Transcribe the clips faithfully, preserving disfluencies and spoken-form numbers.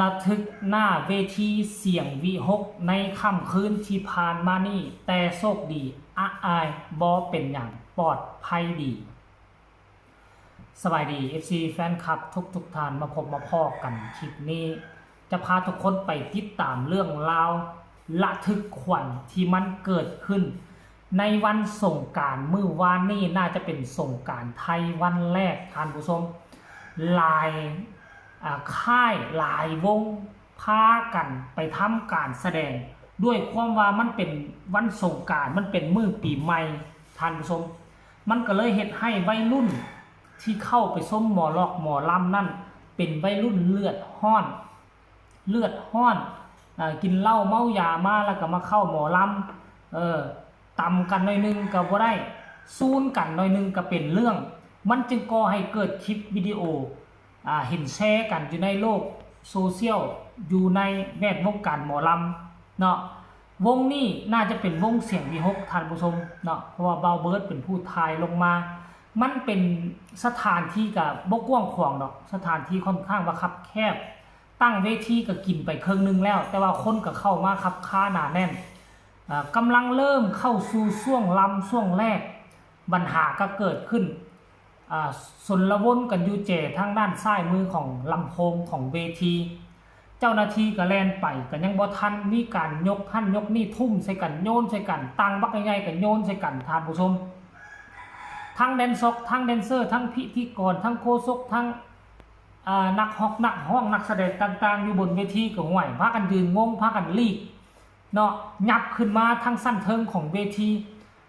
ระทึกหน้าเวทีเสียงวิหคในค่ำคืนที่ผ่านมานี้ แต่โชคดี อะอายบ่เป็นหยัง ปลอดภัยดี สบายดี เอฟซี แฟนคลับทุกๆท่าน มาพบมาพ้อกันคลิปนี้ จะพาทุกคนไปติดตามเรื่องราวระทึกขวัญที่มันเกิดขึ้น ในวันสงกรานต์มื้อวานนี้ น่าจะเป็นสงกรานต์ไทยวันแรก ท่านผู้ชม หลาย อ่า ค่ายหลายวงพากันไปทำการแสดง ด้วยความว่ามันเป็นวันสงกรานต์ มันเป็นมื้อปีใหม่ ท่านผู้ชม มันก็เลยเฮ็ดให้วัยรุ่นที่เข้าไปชมหมอลอกหมอลำนั่น เป็นวัยรุ่นเลือดร้อน เลือดร้อน อ่า กินเหล้าเมายามาแล้วก็มาเข้าหมอลำ เออ ตำกันหน่อยหนึ่งก็บ่ได้ ซูนกันหน่อยหนึ่งก็เป็นเรื่อง มันจึงก่อให้เกิดคลิปวิดีโอ อ่า เห็นแชร์กันอยู่ในโลกโซเชียล อยู่ในแวดวงการหมอลำเนาะ วงนี้น่าจะเป็นวงเสียงวิหค ท่านผู้ชมเนาะ เพราะว่าบ่าวเบิร์ดเป็นผู้ถ่ายลงมา มันเป็นสถานที่ก็บ่กว้างขวางดอก สถานที่ค่อนข้างว่าคับแคบ ตั้งเวทีก็กินไปครึ่งหนึ่งแล้ว แต่ว่าคนก็เข้ามาคับคาหนาแน่น อ่ากำลังเริ่มเข้าสู่ช่วงลำช่วงแรก ปัญหาก็เกิดขึ้น อ่า ชลวนกันอยู่แจทางด้านซ้ายมือของลำโพงของเวที เจ้าหน้าที่ก็แล่นไป ก็ยังบ่ทันมีการยกหั้นยกนี่ ทุ่มใส่กัน โยนใส่กัน ตังบักใหญ่ๆก็โยนใส่กัน ท่านผู้ชม ทั้งแดนซอก ทั้งแดนเซอร์ ทั้งพิธีกร ทั้งโฆษก ทั้ง อ่า นักฮอก นักฮ้อง นักแสดงต่างๆ อยู่บนเวทีก็ห้วย พากันยืนงง พากันหลีก เนาะ ยับขึ้นมาทางชั้นเทิงของเวที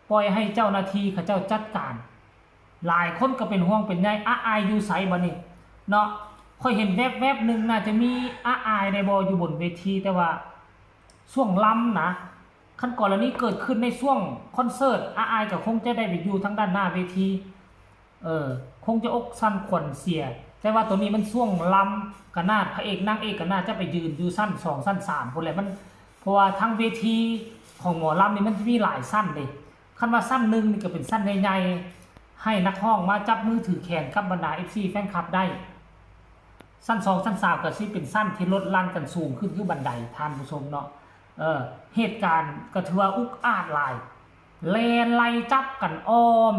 ปล่อยให้เจ้าหน้าที่เขาเจ้าจัดการ หลายคนก็เป็นห่วงเป็นใย อะอายอยู่ไสบัดนี้ เนาะ ข้อยเห็นแวบๆหนึ่ง น่าจะมีอะอายแด่บ่อยู่บนเวที แต่ว่าช่วงลำนะ คันกรณีเกิดขึ้นในช่วงคอนเสิร์ต อะอายก็คงจะได้ไปอยู่ทางด้านหน้าเวที เออ คงจะอกสั่นขวัญเสีย แต่ว่าตัวนี้มันช่วงลำ ก็น่า พระเอกนางเอกก็น่าจะไปยืนอยู่ชั้นสองชั้นสามพู้นแหละ มัน เพราะว่าทั้งเวทีของหมอลำนี่มันจะมีหลายชั้นเด้ คันว่าชั้นหนึ่งนี่ก็เป็นชั้นใหญ่ๆ ให้นักฮ้องมาจับมือถือแขนกับบรรดา เอฟซี แฟนคลับได้ ชั้นสองชั้นสามก็สิเป็นชั้นที่ลดหลั่นกันสูงขึ้นคือบันได ท่านผู้ชมเนาะ เออ เหตุการณ์ก็ถือว่าอุกอาจหลาย แล่นไล่จับกันอ้อม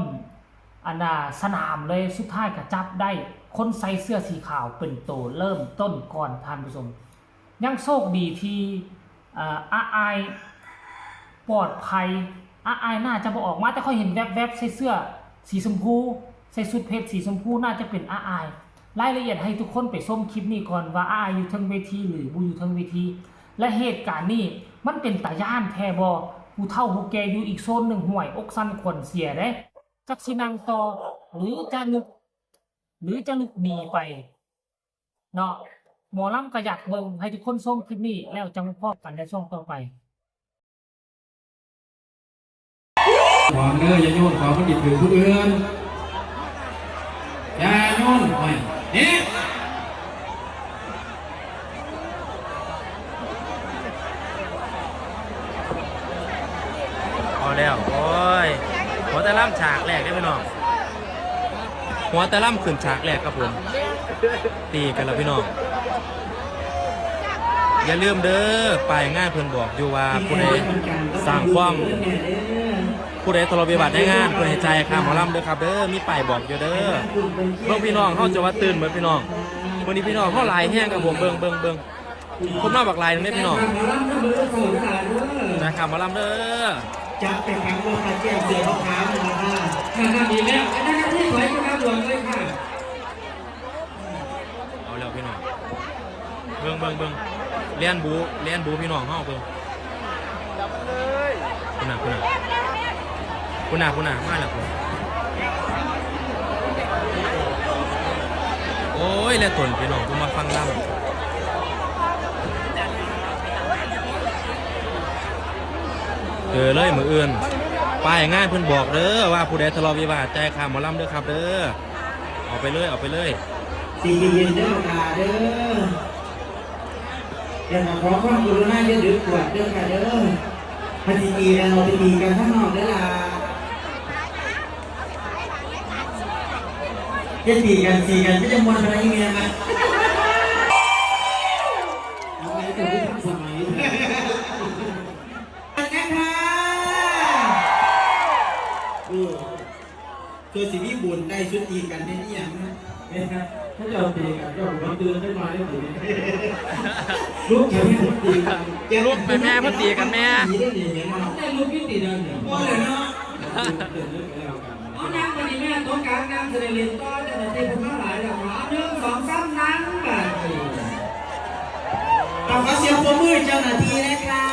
อันน่ะ สนามเลย สุดท้ายก็จับได้ คนใส่เสื้อสีขาวเป็นโตเริ่มต้นก่อน ท่านผู้ชม ยังโชคดีที่ เอ่อ อะอายปลอดภัย อะอายน่าจะบ่ออกมา แต่ข้อยเห็นแวบๆ ใส่เสื้อสีชมพู ใส่ชุดเพชรสีชมพู น่าจะเป็นอะอาย รายละเอียดให้ทุกคนไปชมคลิปนี้ก่อนว่าอะอายอยู่เทิงเวทีหรือบ่อยู่เทิงเวที และเหตุการณ์นี้มันเป็นตาย้านแท้บ่ ผู้เฒ่าผู้แก่อยู่อีกโซนหนึ่ง ห้วย อกสั่นขวัญเสียเด้ จักสินั่งต่อ หรือจะลุก หรือจะลุกหนีไป เนาะ หมอลำก็อยากเบิ่ง ให้ทุกคนชมคลิปนี้ แล้วจั่งพบกันในช่วงต่อไป ของเด้อ อย่าโยนของมันหยิบถือผู้อื่น อย่าโยน โอ้ย นี่ เอาแล้ว โอ้ย หัวแต่ลำฉากแรกเด้อพี่น้อง หัวแต่ลำขึ้นฉากแรกครับผม ตีกันแล้วพี่น้อง อย่าลืมเด้อ ป้ายงานเพิ่นบอกอยู่ว่าผู้ใดสร้างความ ผู้ใดทะเลาะวิวาทในงาน เพิ่นให้จ่ายค่าหมอลำเด้อครับเด้อ มีป้ายบอกอยู่เด้อ เบิ่งพี่น้องเฮาจะว่าตื่นเบิดพี่น้อง มื้อนี้พี่น้องเฮาหลายแฮงครับผม เบิ่ง เบิ่ง เบิ่ง คนมาบักหลายหนึ่งเด้อพี่น้อง จ่ายค่าหมอลำเด้อ จับไปขังรถมาแจ้งเสียเขาขามเลยนะ นั่นนั่นอีกแล้ว ไอ้นั่นน่ะที่ถอยขึ้นมาด่วนเลยค่ะ เอาแล้วพี่น้อง เบิ่ง เบิ่ง เบิ่ง แล่นบู แล่นบูพี่น้องเฮาเบิ่ง พุ้นน่ะ พุ้นน่ะ พุ้นน่ะ พุ้นน่ะ มาแล้วพุ้น โอ้ย และตนพี่น้องผู้มาฟังลำ เออ เลยมื้ออื่น ป้ายงานเพิ่นบอกเด้อ ว่าผู้ใดทะเลาะวิวาท จ่ายค่าหมอลำเด้อครับเด้อ เอาไปเลย เอาไปเลย สิเย็นๆเด้อค่ะเด้อ แล้วก็ขอความกรุณาอย่าดึงขวดเด้อค่ะเด้อ ถ้าสิตีกัน เอาไปตีกันข้างนอกเด้อล่ะ อย่าตีกัน ตีกันก็จะมวนไปอีเมียมัน ชุดตีกันเนี่ยอีหยังนะ เขาเจ้าตีกัน เจ้าหัวตื่นขึ้นมาได้สิ ลุกแขนตีกัน ลุกแม่แม่เพิ่นตีกันแม่ ตีได้หนีแม่เนาะ ได้ลุกยุติเดินเนี่ย บ่เลยเนาะ เอานั่งบัดนี้แม่ โต๊ะกลางนั่ง สิได้เล่นต่อ เจ้าหน้าที่เพิ่นมาหลายแล้ว เอา หนึ่ง สอง สาม นั่งบัดนี้ เอา ขอเสียงปรบมือเจ้าหน้าที่นะคะ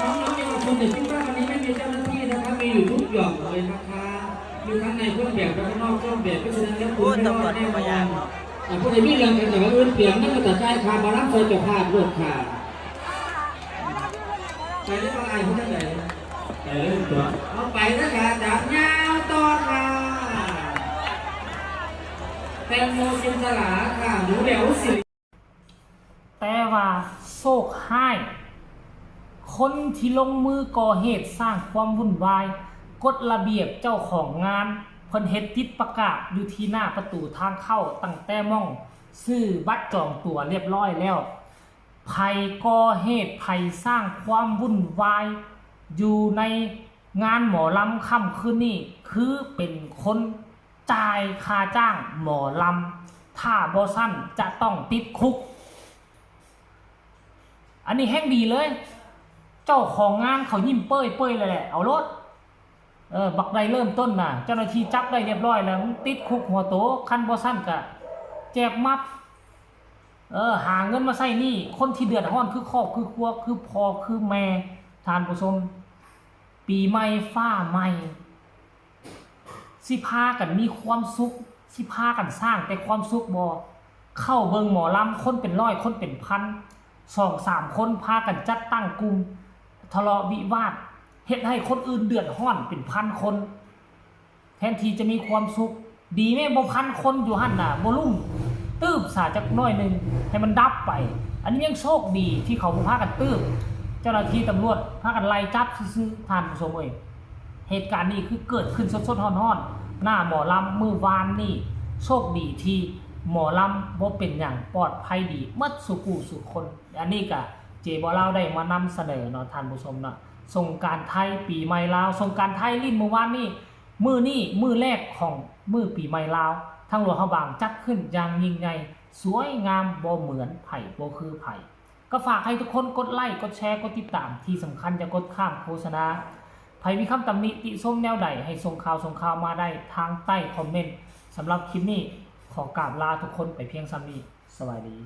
น้องๆเยาวชนอย่าคิดว่าวันนี้ไม่มีเจ้าหน้าที่นะคะ มีอยู่ทุกหย่อมเลยนะคะ มีทั้งในเครื่องแบบและข้างนอกเครื่องแบบ เพราะฉะนั้นแล้วคุณไม่รอดแน่นอน แต่ผู้ใดมีเรื่องกันแต่ว่าอื่นเตรียมนั่นก็จะจ่ายค่าหมอลำซอยเจ้าภาพโลดค่ะ ไปได้ปะไอ้ผู้ใด ไปเลยตัว เอาไปนะคะ จับยาวต่อค่ะ แตงโมจินตลาค่ะ หนูแหววสิริ แต่ว่าโชคร้าย คนที่ลงมือก่อเหตุสร้างความวุ่นวาย กฎระเบียบเจ้าของงาน เพิ่นเฮ็ดติดประกาศอยู่ที่หน้าประตูทางเข้าตั้งแต่หม่องซื้อบัตรจองตั๋วเรียบร้อยแล้ว ไผก่อเหตุ ไผสร้างความวุ่นวาย อยู่ในงานหมอลำค่ำคืนนี้ คือเป็นคนจ่ายค่าจ้างหมอลำ ถ้าบ่ซั้นจะต้องติดคุก อันนี้แฮงดีเลย เจ้าของงานเขายิ้มเป้ยๆเลยแหละ เอาโลด เออ บักใดเริ่มต้นน่ะ เจ้าหน้าที่จับได้เรียบร้อยแล้ว มึงติดคุกหัวโต คันบ่ซั้นกะแจบมับ เออ หาเงินมาใช้หนี้ คนที่เดือดร้อนคือครอบคือครัว คือพ่อคือแม่ ท่านผู้ชม ปีใหม่ฟ้าใหม่ สิพากันมีความสุข สิพากันสร้างแต่ความสุขบ่ เข้าเบิ่งหมอลำ คนเป็นร้อย คนเป็นพัน สองสามคนพากันจัดตั้งกลุ่ม ทะเลาะวิวาท เฮ็ดให้คนอื่นเดือดร้อนเป็นพันคน แทนที่จะมีความสุข ดีแม่นบ่ พันคนอยู่หั่นน่ะ บ่ลุม ตืบซะจักหน่อยหนึ่ง ให้มันดับไป อันนี้ยังโชคดีที่เขาบ่พากันตืบ เจ้าหน้าที่ตำรวจพากันไล่จับซื่อๆ ท่านผู้ชมเอ้ย เหตุการณ์นี้คือเกิดขึ้นสดๆร้อนๆ หน้าหมอลำมื้อวานนี่ โชคดีที่หมอลำบ่เป็นหยัง ปลอดภัยดีหมดสู่ผู้สู่คน อันนี้กะเจบ่าวลาวได้มานำเสนอเนาะท่านผู้ชมเนาะ สงกรานต์ไทยปีใหม่ลาว สงกรานต์ไทยลิ้นมื้อวานนี่ มื้อนี้มื้อแรกของมื้อปีใหม่ลาว ทางหลวงพระบางจัดขึ้นอย่างยิ่งใหญ่ สวยงามบ่เหมือนไผบ่คือไผ ก็ฝากให้ทุกคนกดไลค์ กดแชร์ กดติดตาม ที่สำคัญอย่ากดข้ามโฆษณา ไผมีคำตำหนิติชมแนวใดให้ส่งข่าวส่งข่าวมาได้ทางใต้คอมเมนต์ สำหรับคลิปนี้ขอกราบลาทุกคนไปเพียงส่ำนี้ สวัสดี